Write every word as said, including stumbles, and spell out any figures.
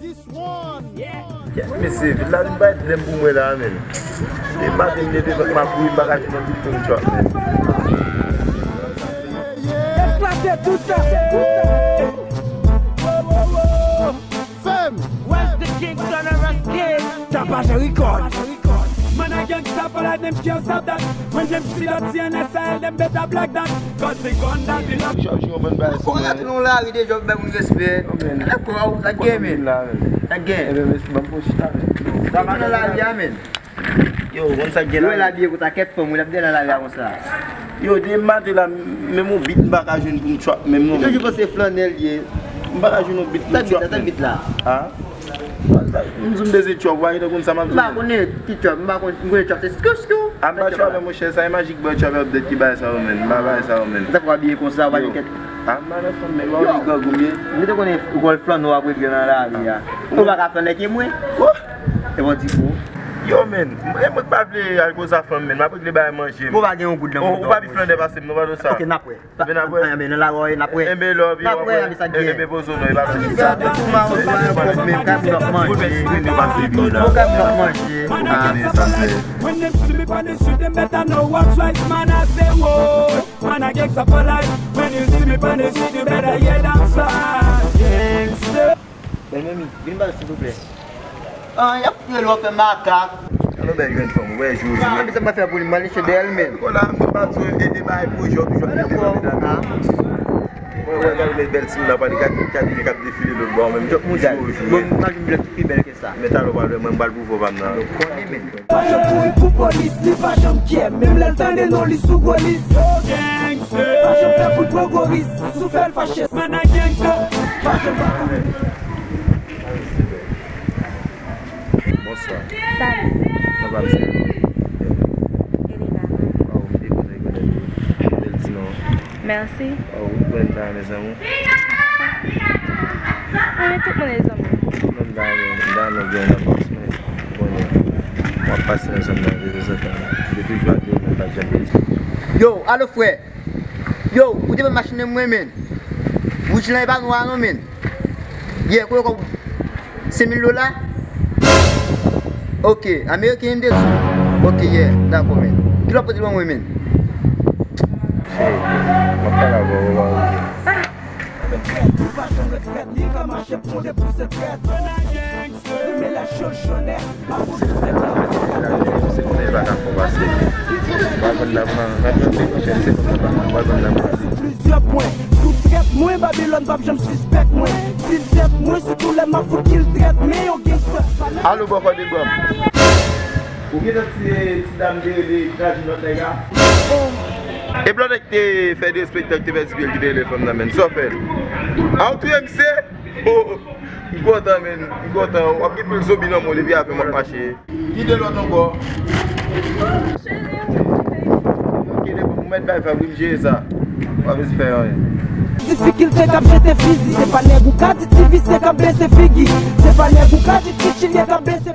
Yes, mesye, vil la vin bay dlèm pou mwen la, menn. E maten m leve, m ap kouri, m pa ka jwenn yon bit pou m trap, menn. Eklate tout tan. Fèm. Where's the Kingston of us kids? Tapaj Record. Man a gangsta, but I dem kill stop that. When dem see that C N S I L, dem better block that. Cause the gun that we love. Chòp, chòp, mwen bay. Ou rate nan lari deja, ou bay moun respè. Dakò, sa gen, men. Sa gen. Ebyen, mesye, ban m fon chita, men. Sa pa nan lari a, men. Yo, konn sa k gen la. Yo, l abiye konsa, kèk fanm, wi, l ap dèyè nan lari a konsa. Yo, de maten la, menm yon bit m pa ka jwenn pou m trap, menm non. Toujou panse flannè l ye. M pa ka jwenn yon bit pou m trap, menm. Sa bit la, sa bit la. Ha? M di m bezwen trap, w pa gentan konn sa m ap di. M pa konnen ki trap, m pa konn, m konnen trap se skiu, skiu. A, m pa trap, monchè, sa e Magic Boy trap update ki bay sa yo, menn. M pa bay sa yo, menn. Sa fè w abiye konsa, w pa gen kèk. A, m pa nan fanm, menn, m pa konnen grangou m ye. M te konnen w flannè w ap regle nan lari a. Ou pa ka flannè ke mwen. E bon, di pou. Yo, menn, e mwen k pa vle al koz a fanm, menn. M ap regle bagay manje m. Ou pa gen yon goud nan kont ou, ou pa pi flannè pase m, non, pa nan sa. Ok, n ap wè. Enben, n ap wè. Enben, nan lari, n ap wè. Enben, love, n ap wè, enben, sa k gen. Enben, pozo, non, e pa vle sa. Tout mawozo a, yo kòb menm, kay moun ap manje. Pou l vin skrine pase vin la. Pou kay moun ap manje. Ou konnen sa m fè. When dem see me pon the street, dem better know what's right, man, I say, whoa. Man, I gangsta for life. When you see me pon the street, you better hear that slide. Gangsta. Bèl manmi, vin ba, silvouplè. Ah, y ap rele w ap fè makak. Alò, bèl grenn fanm, ou wè jou, jou. Ah, men sa m ap fè pou li, m al niche dèyè l menm. Kola, m te pa di w, e, e bay pwojè w toujou ap mete nan medam yo. Mwen wè gade bèl timoun ap pale, gade, gade nèg k ap defile lòt bò, menm jou, jou. Bon, imajine m vle pi bèl ke sa. Men talè w pral wè mwen, m pral pwouve w pa m nan. Ou konnen, men. Pa janm kouri pou polis, li pa janm kyè. Menm lè l tande non, li sou gwo lis. Yo, gangsta. Pa janm fè pou l pran gwo ris, si w fè l fache. Man a gangsta. Pa janm pa kouri. Bonswa. Salut. Kòman w ye? Elena. Waw, m byen kontan rekonèt ou. Bèl ti non. Mèsi. Waw, ou konnen m ta renmen zanmi w. Mwen renmen tout moun e zanmi m. Tout moun ta renmen, m ta renmen gen nan bòs mwen. Ou konnen. M ap pase nan zòn nan de tanzantan. Depi jou a de, mwen pa janm pèdi. Yo, alo frè. Yo, ou te pran machin nan mwen, menn. Wouj lan e pa nwa non, menn. Yeah, kote kòb senk mil dola? Ok, ameriken m te di w. Ok, yeah, dakò, menn. Kilè w ap pote l ban mwen, menn? Cheri, m ap pale avè w, ou pa okipe. Ou pa janm ret frèt, li ka mache pou de pou se frèt. Renmen lè cho l chonè. Plizyè pwen, sou trèt mwen, Babilòn p ap janm sispèk mwen. Dil tèt mwen, sitou lè m ap fout kil trèt, men yon gangsta. Alo, bòkò de gòm. Ou gentan tiye ti dam de, de, de Najin lòt nèg la? E blan nèg te fè derespektan, te fè ti pye, ki te rele fanm nan, menn. Sa w fè l? A, ou touye misye? Oh, m kontan, menn. M kontan. W ap gen pil zonbi nan men w depi avè m w ap mache. Ki de lòt ankò? Cheri, ou mèt bay vag wi, m jere sa. W ap vin fè anyen. Difikilte k ap jete fizi, se pa nèg ou ka di ti visye k ap blese figi. Se pa nèg ou ka di ti chilyen k ap blese.